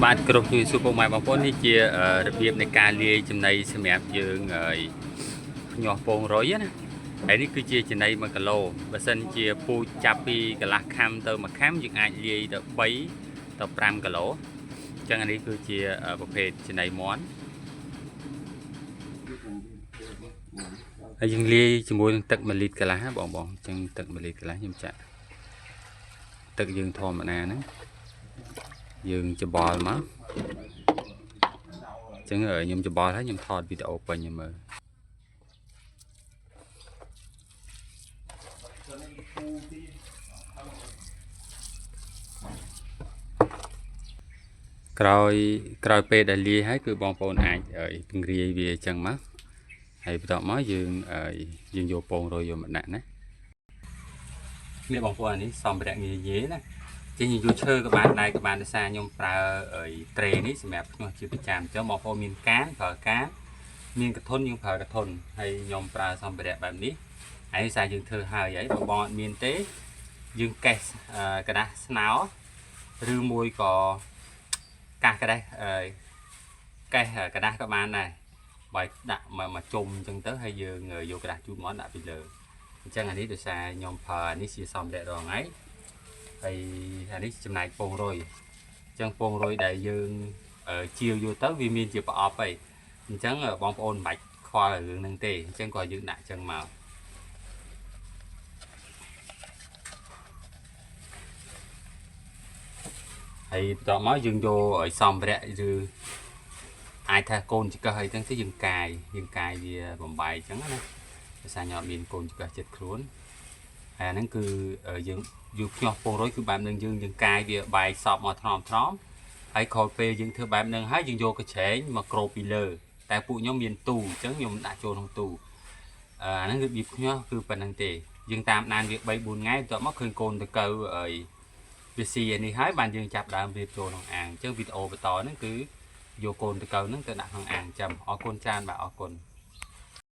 បាទគ្រប់ជួយសួរពុកម៉ែបងប្អូននេះជារបៀបនៃការលាយចំណីសម្រាប់យើងភ្ញាស់ពងរុយណាហើយនេះគឺជាចំណី1គីឡូបើសិនជាពូជចាប់ពីកន្លះខាំទៅមួយខាំយើងអាចលាយទៅ3ទៅ5គីឡូអញ្ចឹងអានេះគឺជាប្រភេទចំណីមាន់ហើយយើងលាយជាមួយនឹងទឹក1លីត្រកន្លះបងបងអញ្ចឹងទឹក1លីត្រកន្លះខ្ញុំចាក់ទឹកយើងធម្មតាហ្នឹងយើងច្បល់មកអញ្ចឹងខ្ញុំច្បល់ហើយខ្ញុំថតវីដេអូពេញឲ្យមើល ក្រោយក្រោយពេលដែលលាយហើយគឺបងប្អូនអាចពង្រាយវាអញ្ចឹងមកហើយបន្ទាប់មកយើងយើងយកពងរយយកមកដាក់ណានេះបងប្អូនអានេះសម្ភារៈងាយងាយណាជាងយើងយកឈើក៏បានដែរក៏បានដោយសារខ្ញុំប្រើត្រេនេះសម្រាប់ភ្ញាស់ជាប្រចាំអញ្ចឹងបងប្អូនមានកានប្រើកានមានកធុនយើងប្រើកធុនហើយខ្ញុំប្រើសម្ភារៈបែបនេះហើយសារយើងធ្វើហើយហើយបងបងអត់មានទេយើងកេះกระดาษស្នោឬមួយក៏ កាសក្តេះអឺកេះกระดาษក៏បានដែរបើដាក់មកមកជុំអញ្ចឹងទៅហើយយើងយកกระดาษជូតមកដាក់ពីលើអញ្ចឹងអានេះដោយសារខ្ញុំប្រើអានេះជាសម្ភារៈរងថ្ងៃហើយអានេះចំណែកពងរុយអញ្ចឹងពងរុយដែលយើងជាវយកទៅវាមានជាប្រអប់ហើយអញ្ចឹងបងប្អូនមិនបាច់ខ្វល់រឿងហ្នឹងទេអញ្ចឹងក៏យើងដាក់អញ្ចឹងមកហើយបន្ទាប់មកយើងយកឲ្យសម្ភារៈឬ អាចថាកូនចង្កឹះអីហ្នឹងទៅយើងកាយយើងកាយវាបំបែកអញ្ចឹងណាភាសាខ្ញុំអត់មានកូនចង្កឹះចិត្តខ្លួនហើយអាហ្នឹងគឺយើងយកភ្ញាស់ពងរយគឺបែបហ្នឹងយើងយើងកាយវាបែកសពមកថ្នមថ្នមហើយក្រោយពេលយើងធ្វើបែបហ្នឹងហើយយើងយកកញ្ច្រែងមកគ្របពីលើតែពួកខ្ញុំមានទូអញ្ចឹងខ្ញុំដាក់ចូលក្នុងទូអាហ្នឹងគឺរបៀបភ្ញាស់គឺប៉ុណ្្នឹងទេយើងតាមដានវា3 4ថ្ងៃបន្ទាប់មកឃើញកូនតកៅអីវាស៊ីអានេះហើយបានយើងចាប់ដើមរៀបចូលក្នុងអាងអញ្ចឹងវីដេអូបន្តហ្នឹងគឺ យកកូនតកៅហ្នឹងទៅដាក់ក្នុងអាងចាំអរគុណច្រើនបាទអរគុណ។